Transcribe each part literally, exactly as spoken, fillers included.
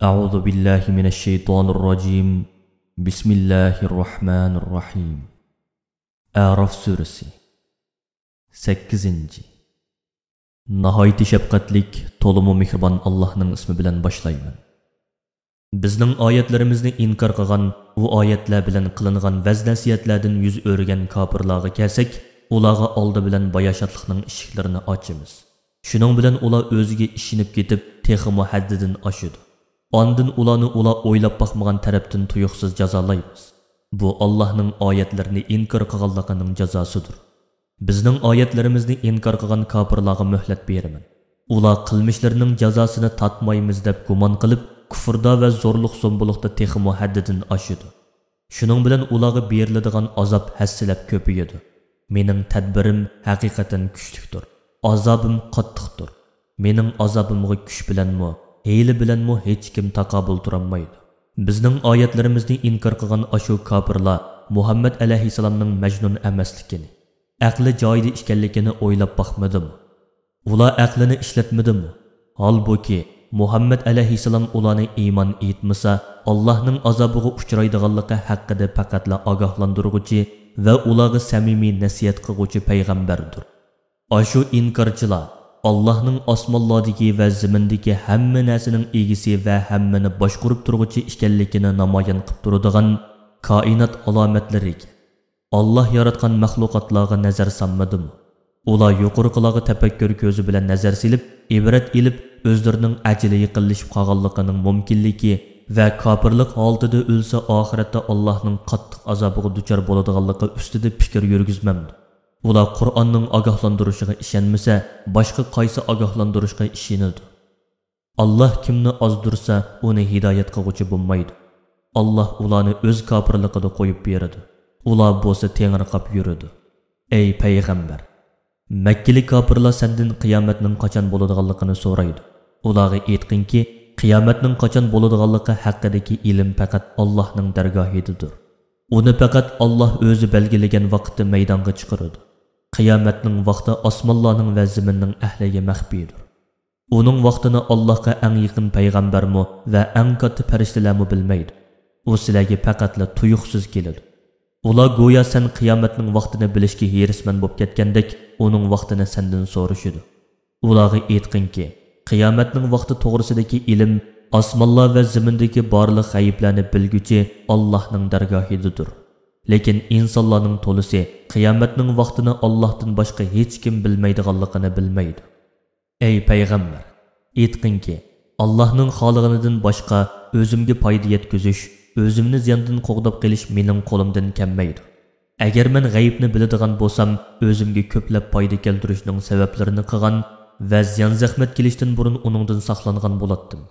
أعوذ بالله من الشيطان الرجيم. بسم الله الرحمن الرحيم. ئەراف سۈرىسى. سەككىزىنچى. ناھايىتى شەپقەتلىك، تولىمۇ مېھرىبان ئاللاھنىڭ ئىسمى بىلەن باشلايمەن. بىزنىڭ ئايەتلىرىمىزنى ئىنكار قىلغان، ئۇ ئايەتلەر بىلەن قىلىنغان ۋەز-نەسىھەتلەردىن يۈز ئۆرۈگەن كاپىرلارغا كەلسەك، ئۇلارغا ئالدى بىلەن باياشاتلىقنىڭ ئىشىكلىرىنى ئاچىمىز. شۇنىڭ بىلەن ئۇلار ئۆزىگە ئىشىنىپ كېتىپ، تېخىمۇ ھەددىدىن ئاشىدۇ. ئاندىن ئۇلارنى ئۇلار ئويلاپ باقمىغان تەرەپتىن تۇيۇقسىز جازالايمىز. بۇ ئاللاھنىڭ ئايەتلىرىنى ئىنكار قىلغانلىقىنىڭ جازاسىدۇر. بىزنىڭ ئايەتلىرىمىزنى ئىنكار قىلغان كاپىرلارغا مۆھلەت بېرىمەن. ئۇلار قىلمىشلىرىنىڭ جازاسىنى تارتمايمىز دەپ گۇمان قىلىپ، كۇفردا ۋە زورلۇق-زومبۇلۇقتا تېخىمۇ ھەددىدىن ئاشىدۇ. شۇنىڭ بىلەن ئۇلارغا بېرىلىدىغان ئازاب ھەسسىلەپ كۆپىيىدۇ. مېنىڭ تەدبىرىم ھەقىقەتەن كۈچلۈكتۇر. ئازابىم قاتتىقتۇر. مېنىڭ ئازابىمغا كۈچ بىلەنمۇ، ھىيلە بىلەنمۇ ھېچكىم تاقابىل تۇرالمايدۇ. بىزنىڭ ئايەتلىرىمىزنى ئىنكار قىلغان ئاشۇ كاپىرلار مۇھەممەد ئەلەيھىسسالامنىڭ مەجنۇن ئەمەسلىكىنى، ئەقلى جايىدا ئىكەنلىكىنى ئويلاپ باقمىدىمۇ؟ ئۇلار ئەقلىنى ئىشلەتمىدىمۇ؟ ھالبۇكى، مۇھەممەد ئەلەيھىسسالام ئۇلارنى ئىمان ئېيتمىسا، ئاللاھنىڭ ئازابىغا ئۇچرايدىغانلىقى ھەققىدە پەقەتلا ئاگاھلاندۇرغۇچى ۋە ئۇلارغا سەمىمىي نەسىھەت قىلغۇچى پەيغەمبەردۇر. ئاشۇ ئىنكارچىلار ئاللاھنىڭ ئاسمانلاردىكى ۋە زېمىندىكى ھەممە نەرسىنىڭ ئىگىسى ۋە ھەممىنى باشقۇرۇپ تۇرغۇچى ئىكەنلىكىنى نامايان قىلىپ تۇرىدىغان كائىنات ئالامەتلىرىگە، ئاللاھ ياراتقان مەخلۇقاتلارغا نەزەر سالمىدىمۇ؟ ئۇلار يۇقىرىقىلارغا تەپەككۇر كۆزى بىلەن نەزەر سېلىپ، ئىبرەت ئېلىپ، ئۆزلىرىنىڭ ئەجىلى يېقىنلىشىپ قالغانلىقىنىڭ مۇمكىنلىكى ۋە كاپىرلىق ھالىتىدە ئۆلسە، ئاخىرەتتە ئاللاھنىڭ قاتتىق ئازابىغا دۇچار بولىدىغانلىقى ئۈستىدە پىكىر يۈرگۈزمەمدۇ؟ ئۇلار قۇرئاننىڭ ئاگاھلاندۇرۇشىغا ئىشەنمىسە، باشقا قايسى ئاگاھلاندۇرۇشقا ئىشىنىدۇ؟ ئاللاھ كىمنى ئازدۇرسا، ئۇنى ھىدايەت قىلغۇچى بولمايدۇ. ئاللاھ ئۇلارنى ئۆز كاپىرلىقىدا قويۇپ بېرىدۇ. ئۇلار بولسا تېڭىرقاپ يۈرىدۇ. ئەي پەيغەمبەر! مەككىلىك كاپىرلار سەندىن قىيامەتنىڭ قاچان بولىدىغانلىقىنى سورايدۇ. ئۇلارغا ئېيتقىنكى، قىيامەتنىڭ قاچان بولىدىغانلىقى ھەققىدىكى ئىلىم پەقەت ئاللاھنىڭ دەرگاھىدىدۇر. ئۇنى پەقەت ئاللاھ ئۆزى بەلگىلىگەن ۋاقىتتا مەيدانغا چىقىرىدۇ. قىيامەتنىڭ ۋاقتى ئاسمانلارنىڭ ۋە زېمىننىڭ ئەھلىگە مەخپىيدۇر. ئۇنىڭ ۋاقتىنى ئاللاھقا ئەڭ يېقىن پەيغەمبەرمۇ ۋە ئەڭ كاتتا پەرىشتىلەرمۇ بىلمەيدۇ. ئۇ سىلەرگە پەقەتلا تۇيۇقسىز كېلىدۇ. ئۇلار گويا سەن قىيامەتنىڭ ۋاقتىنى بىلىشكە ھېرىسمەن بولۇپ كەتكەندەك، ئۇنىڭ ۋاقتىنى سەندىن سورىشىدۇ. ئۇلارغا ئېيتقىنكى، قىيامەتنىڭ ۋاقتى توغرىسىدىكى ئىلىم ئاسمانلار ۋە زېمىندىكى بارلىق غەيىبلەرنى بىلگۈچى ئاللاھنىڭ دەرگاھىدىدۇر. لېكىن ئىنسانلارنىڭ تولىسى قىيامەتنىڭ ۋاقتىنى ئاللاھتىن باشقا ھېچكىم بىلمەيدىغانلىقىنى بىلمەيدۇ. ئەي پەيغەمبەر! ئېيتقىنكى، ئاللاھنىڭ خالىغىنىدىن باشقا ئۆزۈمگە پايدا يەتكۈزۈش، ئۆزۈمنى زىياندىن قوغداپ قېلىش مېنىڭ قولۇمدىن كەلمەيدۇ. ئەگەر مەن غەيىبنى بىلىدىغان بولسام، ئۆزۈمگە كۆپلەپ پايدا كەلتۈرۈشنىڭ سەۋەبلىرىنى قىلغان ۋە زىيان-زەخمەت كېلىشتىن بۇرۇن ئۇنىڭدىن ساقلانغان بولاتتىم.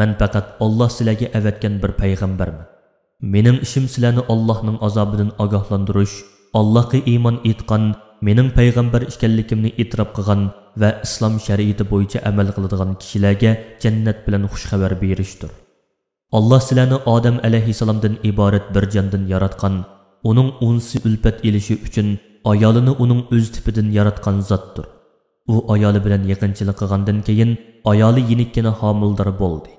مەن پەقەت ئاللاھ سىلەرگە ئەۋەتكەن بىر پەيغەمبەرمەن. مېنىڭ ئىشىم سىلەرنى ئاللاھنىڭ ئازابىدىن ئاگاھلاندۇرۇش، ئاللاھقا ئىمان ئېيتقان، مېنىڭ پەيغەمبەر ئىكەنلىكىمنى ئېتىراپ قىلغان ۋە ئىسلام شەرىئىتى بويىچە ئەمەل قىلىدىغان كىشىلەرگە جەننەت بىلەن خۇش خەۋەر بېرىشتۇر. ئاللاھ سىلەرنى ئادەم ئەلەيھىسسالامدىن ئىبارەت بىر جاندىن ياراتقان، ئۇنىڭ ئۇنسى ئۈلپەت ئېلىشى ئۈچۈن ئايالىنى ئۇنىڭ ئۆز تىپىدىن ياراتقان زاتتۇر. ئۇ ئايالى بىلەن يېقىنچىلىق قىلغاندىن كېيىن، ئايالى يېنىككىنە ھامىلىدار بولدى.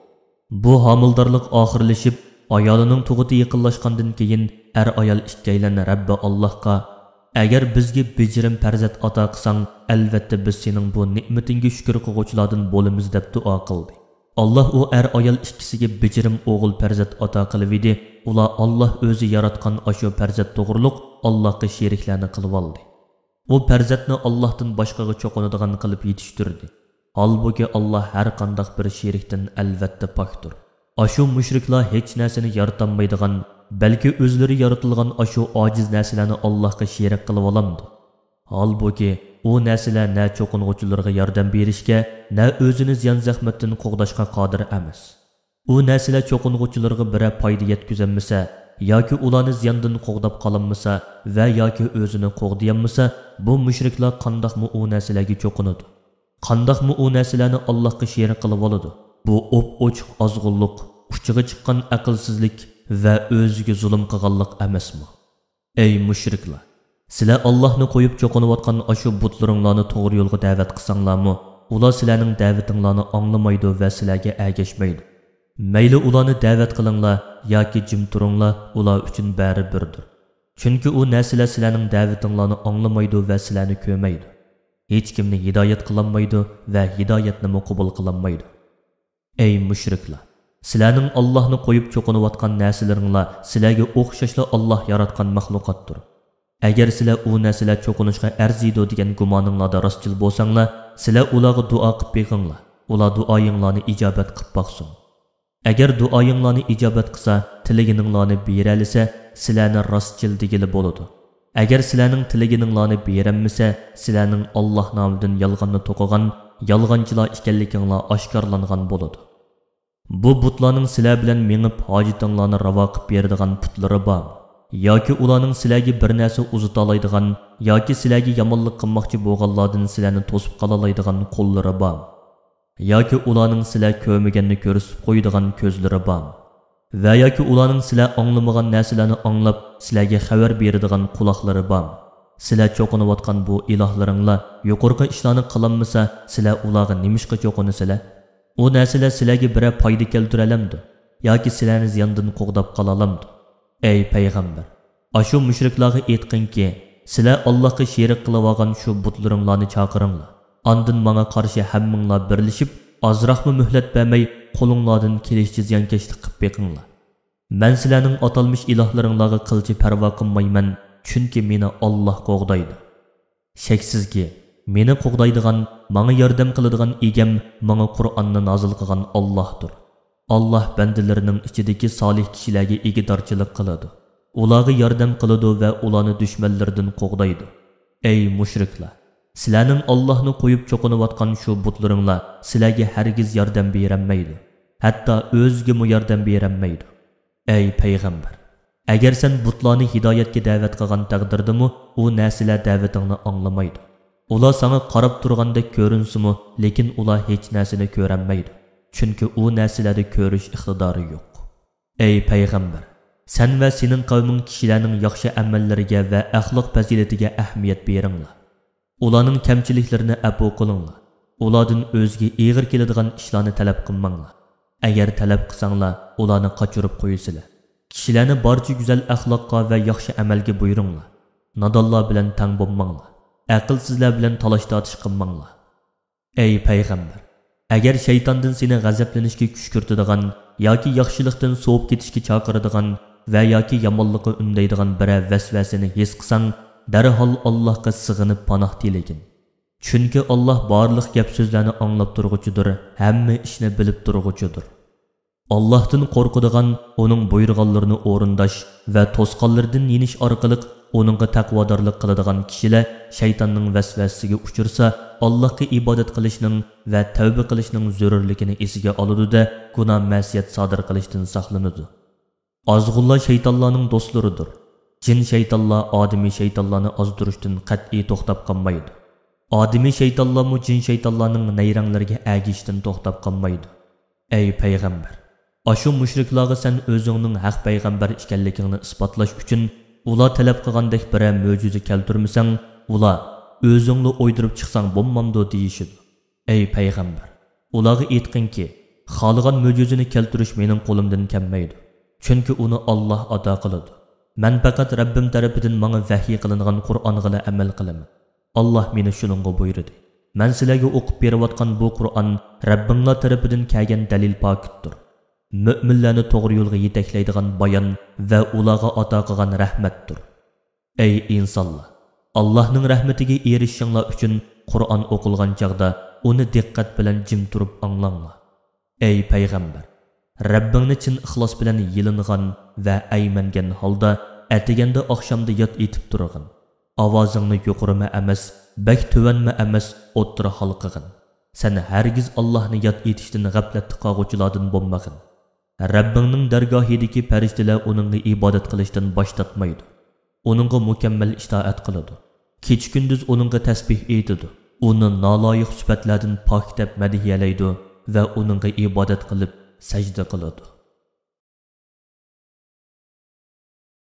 بۇ ھامىلىدارلىق ئاخىرلىشىپ، ئايالىنىڭ تۇغۇتى يېقىنلاشقاندىن كېيىن، ئەر-ئايال ئىككىيلەن رەببى ئاللاھقا، ئەگەر بىزگە بېجىرىم پەرزەنت ئاتا قىلساڭ، ئەلۋەتتە بىز سېنىڭ بۇ نېمىتىڭگە شۈكۈر قىلغۇچىلاردىن بولىمىز، دەپ دۇئا قىلدى. ئاللاھ ئۇ ئەر-ئايال ئىككىسىگە بېجىرىم ئوغۇل پەرزەنت ئاتا قىلىۋىدى، ئۇلار ئاللاھ ئۆزى ياراتقان ئاشۇ پەرزەنت توغرۇلۇق ئاللاھقا شېرىكلەرنى قىلىۋالدى. ئۇ پەرزەنتنى ئاللاھتىن باشقىغا چوقۇنىدىغان قىلىپ يېتىشتۈردى. ھالبۇكى، ئاللاھ ھەر قانداق بىر شېرىكتىن ئەلۋەتتە پاكتۇر. ئاشۇ مۇشرىكلار ھېچ نەرسىنى يارىتالمايدىغان، بەلكى ئۆزلىرى يارىتىلغان ئاشۇ ئاجىز نەرسىلەرنى ئاللاھقا شېرىك قىلىۋالامدۇ؟ ھالبۇكى، ئۇ نەرسىلەر نە چوقۇنغۇچىلىرىغا ياردەم بېرىشكە، نە ئۆزىنى زىيان-زەخمەتتىن قوغداشقا قادىر ئەمەس. ئۇ نەرسىلەر چوقۇنغۇچىلىرىغا بىرەر پايدا يەتكۈزەلمىسە ياكى ئۇلارنى زىياندىن قوغداپ قالالمىسا ۋە ياكى ئۆزىنى قوغدىيالمىسا، بۇ مۇشرىكلار قانداقمۇ ئۇ نەرسىلەرگە چوقۇنىدۇ؟ قانداقمۇ ئۇ نەرسىلەرنى ئاللاھقا شېرىك قىلىۋالىدۇ؟ بۇ ئوپئوچۇق ئازغۇنلۇق، ئۇچىغا چىققان ئەقىلسىزلىك ۋە ئۆزىگە زۇلۇم قىلغانلىق ئەمەسمۇ؟ ئەي مۇشرىكلار! سىلەر ئاللاھنى قويۇپ چوقۇنۇۋاتقان ئاشۇ بۇتلىرىڭلارنى توغرا يولغا دەۋەت قىلساڭلارمۇ، ئۇلار سىلەرنىڭ دەۋىتىڭلارنى ئاڭلىمايدۇ ۋە سىلەرگە ئەگەشمەيدۇ. مەيلى ئۇلارنى دەۋەت قىلىڭلار ياكى جىم تۇرۇڭلار، ئۇلار ئۈچۈن بەرىبىردۇر. چۈنكى ئۇ نەرسىلەر سىلەرنىڭ دەۋىتىڭلارنى ئاڭلىمايدۇ ۋە سىلەرنى كۆرمەيدۇ. ھېچكىمنى ھىدايەت قىلالمايدۇ ۋە ھىدايەتنىمۇ قوبۇل قىلالمايدۇ. ئەي مۇشرىكلار! سىلەرنىڭ ئاللاھنى قويۇپ چوقۇنۇۋاتقان نەرسىلىرىڭلار سىلەرگە ئوخشاشلا ئاللاھ ياراتقان مەخلۇقاتتۇر. ئەگەر سىلەر ئۇ نەرسىلەر چوقۇنۇشقا ئەرزىيدۇ دېگەن گۇمانىڭلاردا راستچىل بولساڭلار، سىلەر ئۇلارغا دۇئا قىپ بېقىڭلار، ئۇلار دۇئايىڭلارنى ئىجابەت قىپ باقسۇن. ئەگەر دۇئايىڭلارنى ئىجابەت قىلسا، تىلىگىنىڭلارنى بېرەلىسە، سىلەرنى راستچىل دېگىلى بولىدۇ. ئەگەر سىلەرنىڭ تىلىگىنىڭلارنى بېرەلمىسە، سىلەرنىڭ ئاللاھ نامىدىن يالغاننى توقۇغان يالغانچىلار ئىكەنلىكىڭلار ئاشكارىلانغان بولىدۇ. بۇ بۇتلارنىڭ سىلەر بىلەن مېڭىپ ھاجىتىڭلارنى راۋا قىپ بېرىدىغان پۇتلىرى بارمۇ؟ ياكى ئۇلارنىڭ سىلەرگە بىر نەرسە ئۇزىتالايدىغان ياكى سىلەرگە يامانلىق قىلماقچى بولغانلاردىن سىلەرنى توسۇپ قالالايدىغان قوللىرى بارمۇ؟ ياكى ئۇلارنىڭ سىلەر كۆرمىگەننى كۆرسىتىپ قويىدىغان كۆزلىرى بارمۇ؟ ۋە ياكى ئۇلارنىڭ سىلەر ئاڭلىمىغان نەرسىلەرنى ئاڭلاپ، سىلەرگە خەۋەر بېرىدىغان قۇلاقلىرى بارمۇ؟ سىلەر چوقۇنۇۋاتقان بۇ ئىلاھلىرىڭلار يۇقىرىقى ئىشلارنى قىلالمىسا، سىلەر ئۇلارغا نېمىشقا چوقۇنىسىلەر؟ ئۇ نەرسىلەر سىلەرگە بىرەر پايدا كەلتۈرەلەمدۇ ياكى سىلەرنى زىياندىن قوغداپ قالالامدۇ؟ ئەي پەيغەمبەر! ئاشۇ مۇشرىكلارغا ئېيتقىنكى، سىلەر ئاللاھقا شېرىك قىلىۋالغان شۇ بۇتلىرىڭلارنى چاقىرىڭلار. ئاندىن ماڭا قارشى ھەممىڭلار بىرلىشىپ، ئازراقمۇ مۆھلەت بەرمەي، قولۇڭلاردىن كېلىشىچە زىيانكەشلىك قىپ بېقىڭلار. مەن سىلەرنىڭ ئاتالمىش ئىلاھلىرىڭلارغا قىلچە پەرۋا قىلمايمەن، چۈنكى مېنى ئاللاھ قوغدايدۇ. شەكسىزكى، مېنى قوغدايدىغان، ماڭا ياردەم قىلىدىغان ئىگەم، ماڭا قۇرئاننى نازىل قىلغان ئاللاھتۇر. ئاللاھ بەندىلىرىنىڭ ئىچىدىكى سالىھ كىشىلەرگە ئىگىدارچىلىق قىلىدۇ، ئۇلارغا ياردەم قىلىدۇ ۋە ئۇلارنى دۈشمەنلىرىدىن قوغدايدۇ. ئەي مۇشرىكلار! سىلەرنىڭ ئاللاھنى قويۇپ چوقۇنۇۋاتقان شۇ بۇتلىرىڭلار سىلەرگە ھەرگىز ياردەم بېرەلمەيدۇ، ھەتتا ئۆزىگىمۇ ياردەم بېرەلمەيدۇ. ئەي پەيغەمبەر! ئەگەر سەن بۇتلارنى ھىدايەتكە دەۋەت قىلغان تەقدىردىمۇ، ئۇ نەرسىلەر دەۋىتىڭنى ئاڭلىمايدۇ. ئۇلار ساڭا قاراپ تۇرغاندەك كۆرۈنسىمۇ، لېكىن ئۇلار ھېچ نەرسىنى كۆرەلمەيدۇ، چۈنكى ئۇ نەرسىلەردە كۆرۈش ئىقتىدارى يوق. ئەي پەيغەمبەر! سەن ۋە سېنىڭ قەۋمىڭ كىشىلەرنىڭ ياخشى ئەمەللىرىگە ۋە ئەخلاق پەزىلىتىگە ئەھمىيەت بېرىڭلار. ئۇلارنىڭ كەمچىلىكلىرىنى ئەپۇ قىلىڭلار. ئۇلاردىن ئۆزىگە ئېغىر كېلىدىغان ئىشلارنى تەلەپ قىلماڭلار. ئەگەر تەلەپ قىلساڭلار، ئۇلارنى قاچۇرۇپ قويىسىلەر. كىشىلەرنى بارچە گۈزەل ئەخلاققا ۋە ياخشى ئەمەلگە بۇيرۇڭلار. نادانلار بىلەن تەڭ بولماڭلار. ئەقىلسىزلەر بىلەن تالاش-تارتىش قىلماڭلار. ئەي پەيغەمبەر! ئەگەر شەيتاندىن سېنى غەزەپلىنىشكە كۈشكۈرتىدىغان ياكى ياخشىلىقتىن سوۋۇپ كېتىشكە چاقىرىدىغان ۋە ياكى يامانلىققا ئۈندەيدىغان بىرەر ۋەسۋەسىنى ھېس قىلساڭ، دەرھال ئاللاھقا سىغىنىپ پاناھ تىلىگىن. چۈنكى ئاللاھ بارلىق گەپ-سۆزلەرنى ئاڭلاپ تۇرغۇچىدۇر، ھەممە ئىشنى بىلىپ تۇرغۇچىدۇر. ئاللاھتىن قورقىدىغان، ئۇنىڭ بۇيرۇغانلىرىنى ئورۇنداش ۋە توسقانلىرىدىن يېنىش ئارقىلىق ئۇنىڭغا تەقۋادارلىق قىلىدىغان كىشىلەر شەيتاننىڭ ۋەسۋەسىسىگە ئۇچرىسا، ئاللاھقا ئىبادەت قىلىشنىڭ ۋە تەۋبە قىلىشنىڭ زۆرۈرلۈكىنى ئېسىگە ئالىدۇ-دە، گۇناھ-مەسىيەت سادىر قىلىشتىن ساقلىنىدۇ. ئازغۇنلار شەيتانلارنىڭ دوستلىرىدۇر. جىن شەيتانلار ئادىمىي شەيتانلارنى ئازدۇرۇشتىن قەتئىي توختاپ قالمايدۇ. ئادىمىي شەيتانلارمۇ جىن شەيتانلارنىڭ نەيرەڭلىرىگە ئەگىشىشتىن توختاپ قالمايدۇ. ئەي پەيغەمبەر! ئاشۇ مۇشرىكلارغا سەن ئۆزۈڭنىڭ ھەق پەيغەمبەر ئىكەنلىكىڭنى ئىسپاتلاش ئۈچۈن ئۇلار تەلەپ قىلغاندەك بىرەر مۆجىزە كەلتۈرمىسەڭ، ئۇلار «ئۆزۈڭلا ئويدۇرۇپ چىقساڭ بولمامدۇ؟» دېيىشىدۇ. ئەي پەيغەمبەر! ئۇلارغا ئېيتقىنكى، خالىغان مۆجىزىنى كەلتۈرۈش مېنىڭ قولۇمدىن كەلمەيدۇ. چۈنكى ئۇنى ئاللاھ ئاتا قىلىدۇ. مەن پەقەت رەببىم تەرىپىدىن ماڭا ۋەھىي قىلىنغان قۇرئانغىلا ئەمەل قىلىمەن. ئاللاھ مېنى شۇنىڭغا بۇيرۇدى. مەن سىلەرگە ئوقۇپ بېرىۋاتقان بۇ قۇرئان رەببىڭلار تەرىپىدىن كەلگەن دەلىل پاكىتتۇر. مۆمىنلەرنى توغرا يولغا يېتەكلەيدىغان بايان ۋە ئۇلارغا ئاتا قىلغان رەھمەتتۇر. ئەي ئىنسانلار! ئاللاھنىڭ رەھمىتىگە ئېرىشىشىڭلار ئۈچۈن قۇرئان ئوقۇلغان چاغدا ئۇنى دىققەت بىلەن جىم تۇرۇپ ئاڭلاڭلار. ئەي پەيغەمبەر! رەببىڭنى چىن ئىخلاس بىلەن يېلىنغان ۋە ئەيمەنگەن ھالدا ئەتىگەندە ئاخشامدا ياد ئېتىپ تۇرغىن. ئاۋازىڭنى يۇقىرىمۇ ئەمەس، بەك تۆۋەنمۇ ئەمەس، ئوتتۇرا ھالقىغىن. سەن ھەرگىز ئاللاھنى ياد ئېتىشتىن غەپلەتتە قالغۇچىلاردىن بولمىغىن. رەببىڭنىڭ دەرگاھىدىكى پەرىشتىلەر ئۇنىڭغا ئىبادەت قىلىشتىن باش تارتمايدۇ. ئۇنىڭغا مۇكەممەل ئىتائەت قىلىدۇ. كېچە-كۈندۈز ئۇنىڭغا تەسبىھ ئېيتىدۇ. ئۇنى نالايىق سۈپەتلەردىن پاك دەپ مەدھىيەلەيدۇ ۋە ئۇنىڭغا ئىبادەت قىلىپ سەجدە قىلىدۇ.